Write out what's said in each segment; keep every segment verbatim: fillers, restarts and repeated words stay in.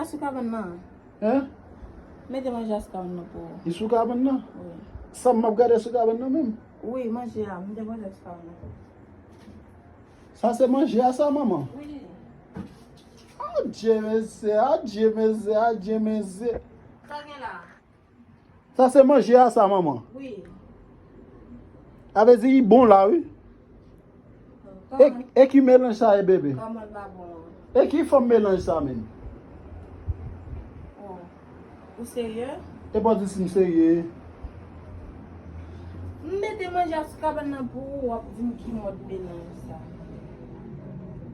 Sou kabann nan. Hein? Mete manje a sou kabann nan pou ou. Li sou kabann nan? Wi. Sa m ap gade sou kabann nan menm? Wi, manje a, mete manje a sou kabann nan pou ou. Sa se manje a sa, manman? Wi. Adye mesye, adye mesye, adye mesye. Sa gen la? Sa se manje a sa, manman? Wi. Sa vle di li bon la, wi. E, e ki melanj sa ye, bebe? Kòman l pa bon an? E ki fòm melanj sa menm? Oh. Ou serye? E pa di si m serye. M mete manje a sou kabann nan pou ou, w ap di m ki mòd melanj sa.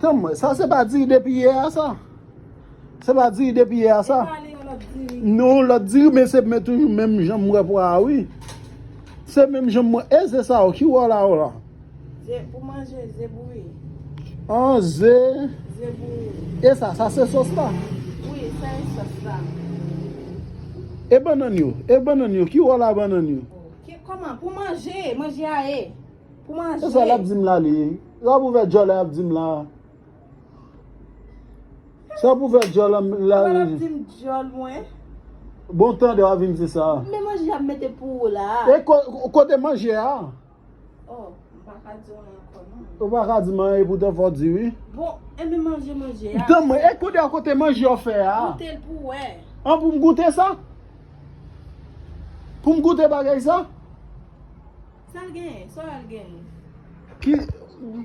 Tann mwen, sa se pa diri depi yè a sa? Se pa diri depi yè a sa? E pa ale yon lòt diri. Non, lòt diri, men se men toujou menm jan m wè pwa a, wi. Se menm jan m wè. E ze sa yo, ki wè la yo la? Ze pou manje, ze bouyi. An, ze. Ze bouyi. E sa, sa se sòs la? Wi, sa e sòs la. E bannann yo? E bannann yo? Ki wè la bannann yo? Ki, kòman? Pou manje, manje a ye. Pou manje. E sa l ap di m la li? Sa pou fè djòl la ap di m la? Sa pou fè djòl la, la. Ou pa t ap di m djòl mwen? Bon tande w ap vin di sa. Men manje y ap mete pou ou la. E ko-, kote manje a? Oh, m pa ka di w anyen ankò non. Ou pa ka di m anyen, epoutan fò w di wi. Bon, enben manje, manje a. Tann mwen, e kote a kote manje w fè a? Goute l pou w wè. An pou m goute sa? Pou m goute bagay sa? Sa l genyen? Sa l genyen? Ki,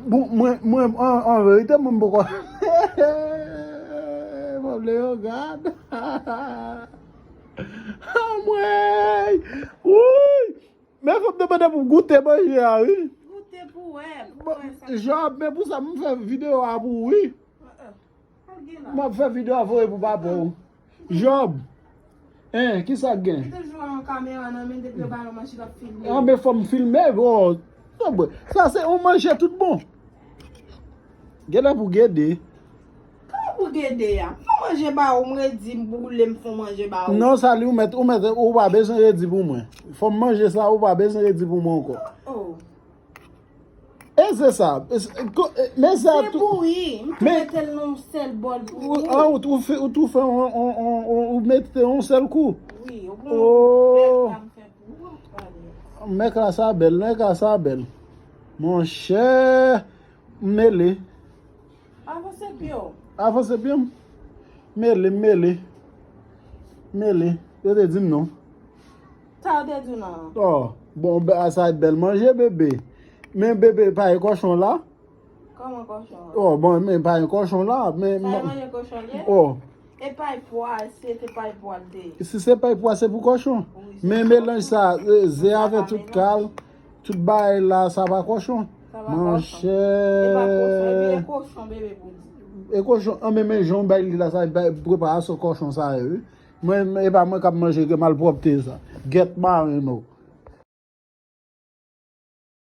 bon, mwen, mwen, an, an verite, mwen m poko. Mwen vle yo gad. Anmwey! Wouy! Men fò m te mande pou goute manje a, wi. Goute pou wè, pou wè sa. Job, men pou sa m fè videyo a pou ou, wi. M ap fè videyo a voye pou papa w. Job. Hein, ki sa k gen? Li toujou an kamera nan men depi yo ba yo manje l ap filme. An, men fò m filme, bro. Sa se yon manje tout bon. Genlè pou gede. Kòman pou gede a? M fè manje ba ou, m redi m boule, m fè manje ba ou. Non, sa li ou mèt, ou mèt, ou pa bezwen redi pou mwen. Fò m manje sa, ou pa bezwen redi pou mwen ankò. Oh. E se sa. E se, ko-, e, men sa tou. Se bouyi. M tou mete l nan yon sèl bòl pou ou. An, ou tou fè, ou tou fè on, on, on, on, ou mete yon sèl kou. Wi, ou gon bèl pla m fè pou ou. Mèk la sa bèl, mèk la sa bèl. Monchè, m mele. Avanse pye w. Avanse pye m. Mele, mele. Mele. Yo te di m non. Sa yo te di w non? Oh, bon, be-, sa e bèl manje, bebe. Men bebe, pa e kòchon la? Kòman kòchon an? Oh, bon, men pa e kòchon la, men. Sa e manje kòchon l ye? Oh. E pay pwa, si se te pay pwa l te ye. Si se pay pwa, se pou kòchon. Wi, se pou kòchon. Men melanj sa, e, ze avè tout kal, tout bagay la, sa pa kòchon. Sa pa kòchon. Monchè. E pa kòchon, epi e kòchon, bebe, pou di. E kòchon, an, men, men jan w bay li la, sa, bay preparasyon kòchon sa ye, wi. Mwen, e pa mwen k ap manje, gen malpwòpte sa. Gèt maren nou.